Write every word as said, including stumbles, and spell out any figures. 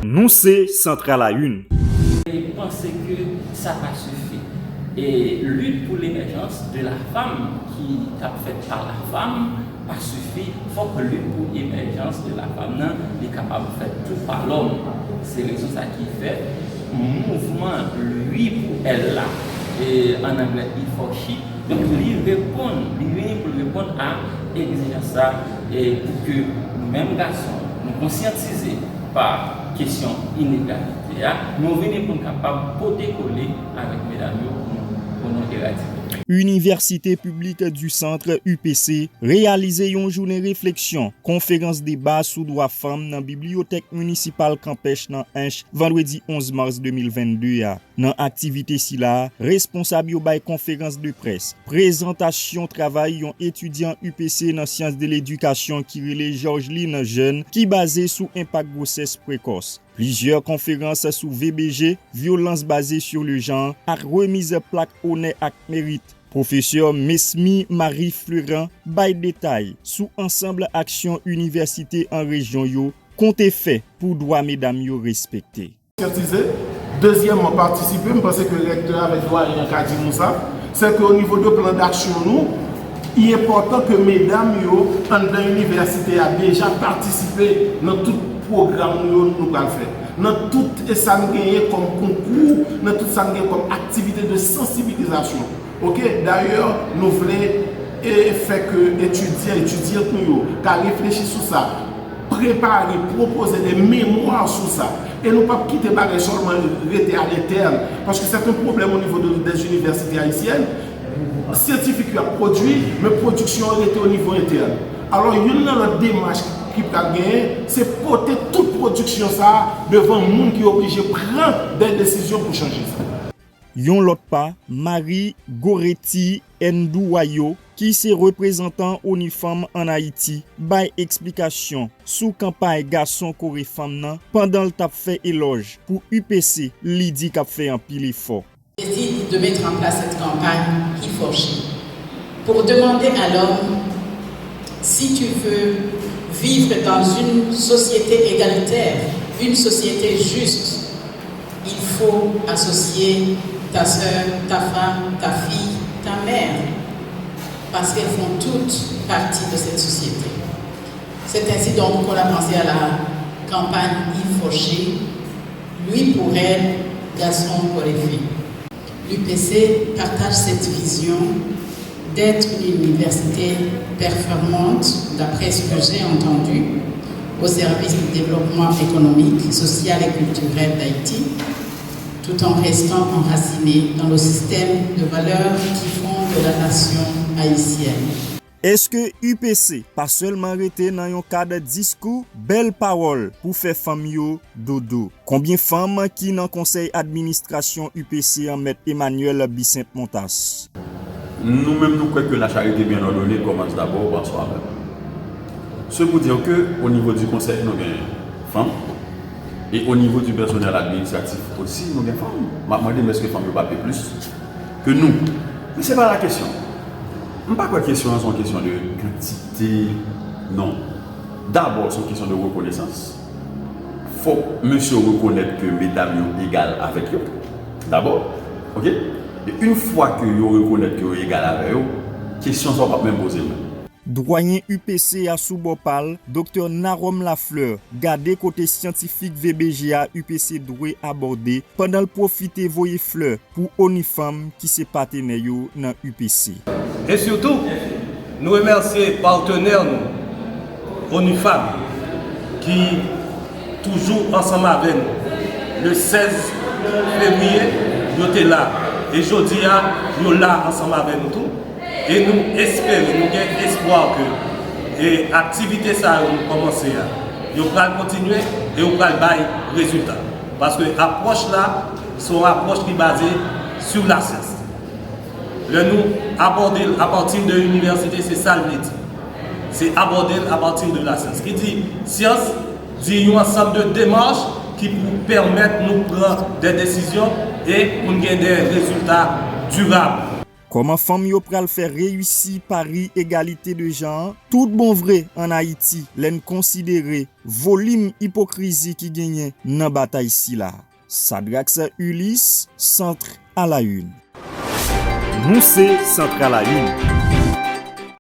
Nou se Centre à la Une. E panse ke sa pa sifi. E lit pou lemèjans de la femme ki t ap fèt pa la femme pa sifi. Fòk lit pou emèjans de la femme nan li kapab fèt tou pa lòm. Se rezon sa ki fè mouvman Lui pour elle la, e an anglè E four She, donk li reponn, li vini pou l reponn a egzijans sa, e pou ke nou menm gason, nou konsyantize pa kesyon inegalite a, nou vini pou n kapab pote kole avèk medam yo pou nou, pou nou eradike. Université Publique du Centre, U P C, reyalize yon jounen refleksyon, konferans deba sou dwa fanm nan Bibliyotèk Minisipal Kanpèch nan Ench, vandredi onz mas de mil vennde a. Nan aktivite sila a, responsab yo bay konferans de près, prezantasyon travay yon etidyan U P C nan syans de ledikasyon ki rele Georgeline Jeune, ki baze sou enpak gwosès prekòs. Plizyè konferans sou V B G, vyolans baze sur le genre, ak remiz plak onè ak merit. Pwofesè Mesmy Marie Fleurant bay detay sou ansanm aksyon inivèsite an rejyon yo konte fè pou dwa medam yo respekte. Konsyantizé. Dezyèmman, patisipe. M panse ke rektè avèk dwayen an ka di nou sa. Se ke o nivo de plan d'aksyon nou, li enpòtan ke medam yo anndan inivèsite a deja patisipe nan tout pwogram nou yo nou pral fè, nan tout e sa n genyen kòm konkou, nan tout sa n gen kòm aktivite de sansibilizasyon. Oke, dayè, nou vle e fè ke etidyan, etidyant nou yo ka reflechi sou sa, prepare, pwopoze de memwa sou sa. E nou p ap kite bagay sèlman rete a lentèn, paske se yon pwoblèm o nivo de, des universités haïtiennes. Syantifik yo ap pwodui, men pwodiksyon an rete o nivo entèn. Alò, youn nan lòt demach ki pral genyen, se pote tout pwodiksyon sa a devan moun ki oblije pran de desizyon pou chanje sa. Yon lòt pa, Marie Goretti Nduwayo, ki se reprezantan ONIFAM ann Ayiti, bay eksplikasyon sou kanpay Gason Kore Fanm nan pandan l t ap fè elòj pou U P C, li di k ap fè anpil efò. Décide de mettre en place cette campagne He for She pour demander à l'homme, si tu veux vivre dans une société égalitaire, une société juste, il faut associer ta sœur, ta femme, ta fille, ta mère, parce qu'elles font toutes partie de cette société. C'est ainsi donc qu'on a pensé à la campagne He for She, Lui pour elle, Gason pour les filles. L'U P C partage cette vision d'être une université performante, d'après ce que j'ai entendu, au service du développement économique, social et culturel d'Haïti, tout en restant enraciné dans le système de valeurs qui fondent la nation haïtienne. Èske U P C pa sèlman rete nan yon kad diskou, bèl pawòl pou fè fanm yo dodo? Konbyen fanm ki nan konsèy administrasyon U P C an, Mèt Emmanuel Bissainthe Montas? Nou menm nou kwè ke la charité bien ordonnée commence d'abord par soi-même. Se pou dire ke o nivo di konsèy nou gen fanm, e o nivo di pèsonèl administratif osi nou gen fanm. M ap mande m èske fanm yo pa peye plis ke nou? Men se pa la kesyon. M pa kwè kesyon an se yon kesyon de kantite, non. Dabò se yon kesyon de rekonesans. Fòk mesye yo rekonèt ke medam yo egal avèk yo. Dabò, oke? E yon fwa ke yo rekonèt ke yo egal avè yo, kesyon sa yo p ap menm poze menm. Dwayen U P C a sou bò pa l, Doktè Narome Lafleur, gade kote syantifik V B G a U P C dwe abòde pandan l pwofite voye flè pou ONIFAM ki se patenè yo nan U P C. E sitou, nou remèsye patnè nou, ONIFAM, ki toujou ansanm avè nou. Le sèz fevriye, yo te la. E jodi a, yo la ansanm avè nou tou. E nou espere, nou gen espwa ke e aktivite sa yo nou kòmanse a, yo pral kontinye e yo pral bay rezilta. Paske apwòch la, se yon apwòch ki baze sou lasyans. Lè nou abòde l apati de inivèsite, se sa l vle di. Se abòde l apati de lasyans. Ki di syans, di yon ansanm de demach ki pou pèmèt nou pran de desizyon e pou n gen de rezilta dirab. Kòman fanm yo pral fè reyisi pari egalite de jan an tout bon vre ann Ayiti lè n konsidere volim ipokrizi ki genyen nan batay sila? Sadrax Ulysse, Centre à la Une. Nou se Centre à la Une.